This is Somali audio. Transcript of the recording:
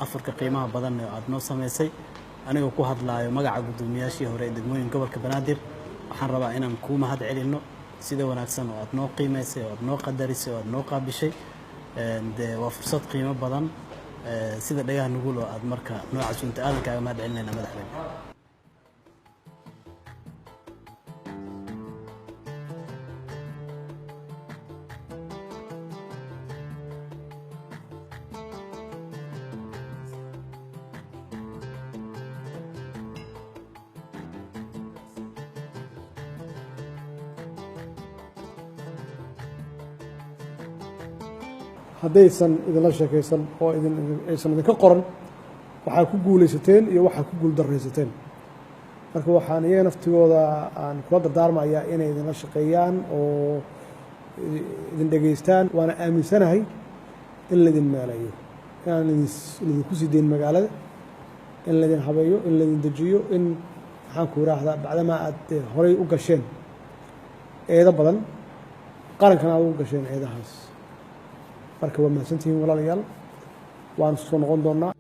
Afurka qiimaha badan oo aad noo samaysay, anigoo ku hadlaayo magaca guddoomiyaashii hore ee degmooyin gobolka Banaadir, waxaan rabaa inaan kuu mahad celinno sida wanaagsan oo aad noo qiimaysay, oo aad noo qadarisay, oo aad noo qaabishay. Dee waa fursad qiimo badan sida dhagaha nugul oo aad marka noo casuuntay. Aadan kaaga mahad celinayna, madaxweyne. Haddaysan idinla sheekaysan oo aysan idinka qoran waxaa ku guulaysateen iyo waxaa ku guuldarraysateen. Marka waxaan iyaga naftigooda aan kula dardaarmayaa inay idinla shaqeeyaan oo idin dhegaystaan. Waana aaminsanahay in laydin meelayo, inaan idinku sii deyn magaalada, in laydin habeeyo, in laydin dejiyo, in maxaan ku yiraahdaa, bacdamaa aad horay u gasheen eedo badan, qarankana aad ugu gasheen eedahaas. Marka waa mahadsantihiin, walaalayaal, waan soo noqon doonaa.